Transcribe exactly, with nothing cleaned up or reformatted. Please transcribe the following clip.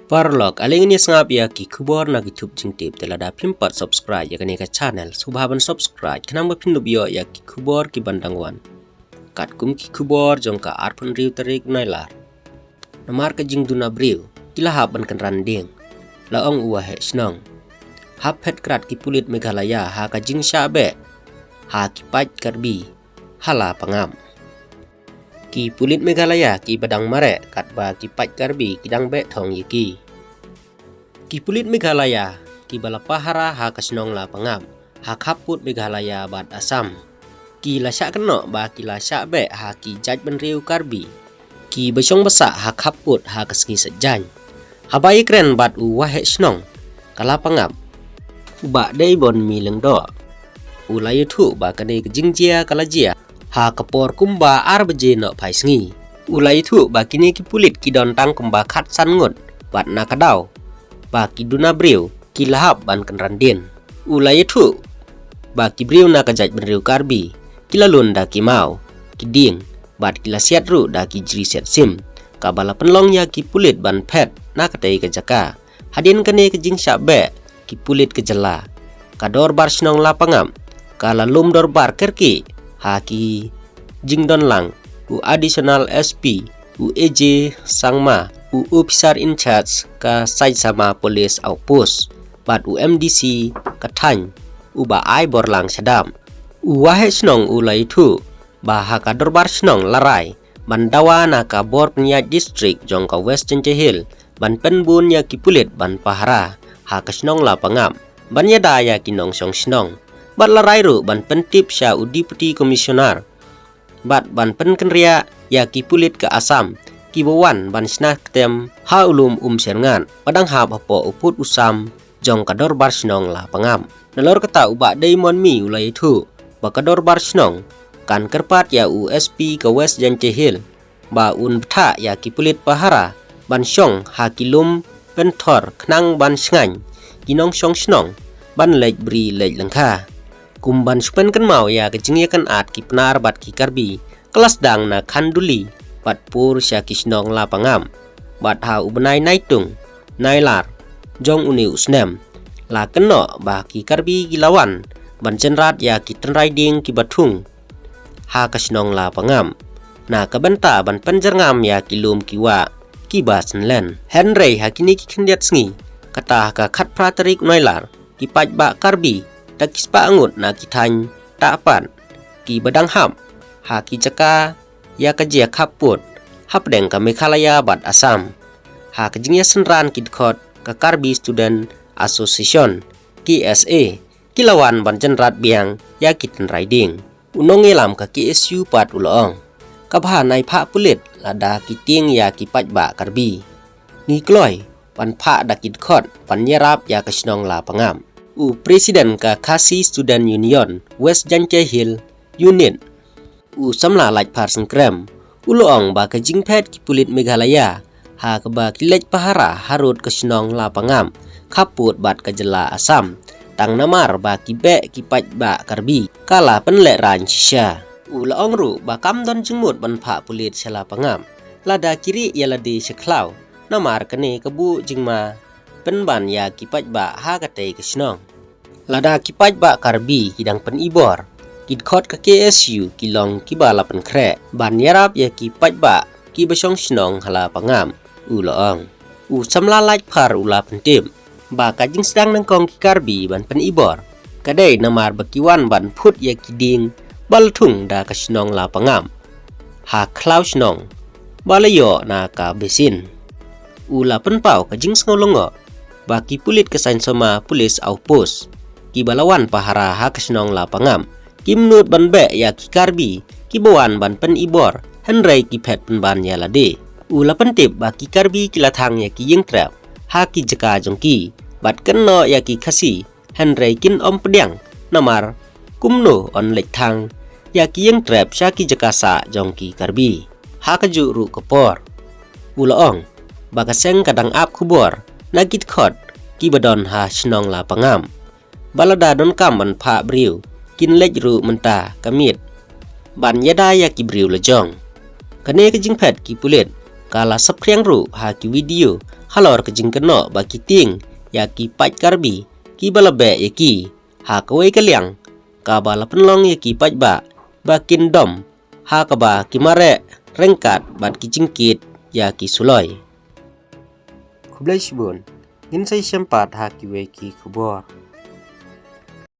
Paralok, ale ngin ïa sngap ïa ki khubor na ki thup jingtip, te lada phim pat subscribe ïa kane ka channel, sngewbha ban subscribe khnang ba phin ïoh ïa ki khubor ki ban dang wan. Katkum ki khubor jong ka arphew hynriew tarik Nailar. Namar ka jingduna briew, ki la hap ban kynran dieng, la ong u waheh shnong. Hap phet krad ki pulit Meghalaya ha ka jingshah beh ha ki paid Karbi ha Lapangap. Ki pulit Meghalaya ki ba dang mareh katba ki paid Karbi ki dang beh thong ïa ki. Ki pulit Meghalaya ki ba la pahara ha ka shnong Lapangap, ha khappud Meghalaya bad Assam, ki la shah kynnoh ba ki la shah beh ha ki jaitbynriew Karbi ki ba shong ba sah ha khappud ha ka sngi Saitjaiñ. Haba ïakren bad u waheh shnong ka Lapangap, u Bah Deibonmi Lyngdoh, u la ïathuh ba kane ka jingjia ka la jia ha ka por kumba ar baje nohphai sngi. U la ïathuh ba kine ki pulit ki don tang kumba khatsan ngut bad na ka daw ba ki duna briew ki la hap ban kynran dieng. U la ïathuh ba ki briew na ka jaitbynriew Karbi ki la lun da ki maw, ki dieng bad ki la siat ruh da ki jri siat sim, kaba la pynlong ïa ki pulit ban phet na katei ka jaka. Hadien kane ka jingshah beh ki pulit ka jylla, ka dorbar shnong Lapangap ka la lum dorbar kyrkieh ha ki jingdon lang u Additional S P, u A J Sangma, u Officer in Charge ka Saisama Police Outpost bad u M D C ka thaiñ, u Bah Aiborlang Shadap. U waheh shnong u la ïathuh ba ha ka dorbar shnong la rai ban dawa na ka bor pynïaid district jong ka West Jaintia Hills ban pynbun ïa ki pulit ban pahara ha ka shnong Lapangap, ban ïada ïa ki nongshong shnong. Bad la rai ruh ban pyntip sha u Deputy Commissioner bad ban pynkynriah ïa ki pulit ka Assam ki ba wan ban shna ktem ha u lum Umshyrngad ba dang hap hapoh u pud u sam jong ka dorbar shnong Lapangap. Nalor kata, u Bah Deibonmi u la ïathuh ba ka dorbar shnong kan kyrpad ïa u S P ka West Jaintia Hills ba un bthah ïa ki pulit pahara ban shong ha ki lum pynthor khnang ban shngaiñ ki nongshong shnong ban leit bri leit lyngkha. Kum ban shu pynkynmaw ïa ka jingïakynad ki Pnar bad ki Karbi, ka la sdang na Khanduli bad pur sha ki shnong Lapangap bad ha u bnai Naitung, Nailar jong une u snem, la kynnoh ba ki Karbi ki la wan ban jynrat ïa ki tynrai dieng ki ba thung ha ka shnong Lapangap na ka bynta ban pynjyrngam ïa ki lum ki wah ki ba synlen. Hynrei ha kine ki khyndiat sngi, kata ha ka khatphra tarik Nailar, ki paidbah Karbi da ki spah ngut na ki thaiñ Tahpat ki ba dang hap ha ki jaka ïa ka jia khappud hapdeng ka Meghalaya bad Assam, ha ka jingïasynran ki dkhot ka Karbi Student Association, K S A, ki la wan ban jynrat biang ïa ki tynrai dieng. U nongïalam ka K S U pat u la ong, ka bha nai phah pulit lada ki tieng ïa ki paidbah Karbi. Ngi kloi ban phah da ki dkhot ban ïarap ïa ka shnong Lapangap. U President ka Khasi Student Union West Jaintia Hills Unit, u samla Laitphar Syngkrem, u la ong ba ka jingphet ki pulit Meghalaya ha kaba ki leit pahara harud ka shnong Lapangap khappud bad ka jylla Assam, tang namar ba ki beh ki paidbah Karbi, ka la pynlehraiñ shisha. U la ong ruh ba kam don jingmut ban phah pulit sha Lapangap lada ki rieh ïa lade sha khlaw, namar kane ka buh jingma pynban ïa ki paidbah ha katei ka shnong. Lada ki paidbah Karbi ki dang pynibor, ki dkhot ka K S U ki long ki ba la pynkhreh ban ïarap ïa ki paidbah ki ba shong shnong ha Lapangap, u la ong. U samla Laitphar u la pyntip ba ka jingsdang nyngkong ki Karbi ban pynibor ka dei namar ba ki wan ban phut ïa ki dieng ba la thung da ka shnong Lapangap ha khlaw shnong ba la ïoh na ka basin. U la pynpaw ka jingsngew lyngngoh ba ki pulit ka Saisama Police Outpost ki ba la wan pahara ha ka shnong Lapangap kim nud ban beh ïa ki Karbi ki ba wan ban pynibor, hynrei ki phet pynban ïa lade. U la pyntip ba ki Karbi ki la thang ïa ki ïingtrep ha ki jaka jong ki bad kynnoh ïa ki Khasi, hynrei kin ym pdiang namar kumno yn leit thang ïa ki ïingtrep sha ki jaka sah jong ki Karbi. Ha kajuh ruh ka por, u la ong ba ka seng ka dang ap khubor na ki dkhot ki ba don ha shnong Lapangap ba lada donkam ban phah briew kin leit ruh mynta ka miet ban ïada ïa ki briew la jong. Kane ka jingphet ki pulit ka la sapkhriang ruh ha ki video halor ka jingkynnoh ba ki tieng ïa ki paid Karbi kiba la beh ïa ki ha kawei ka liang kaba la pynlong ïa ki paidbah ba kin dom ha kaba ki mareh ryngkat bad ki jingkit ïa ki suloi. Khublei shibun, ngin sa ïashem pat ha kiwei ki khubor.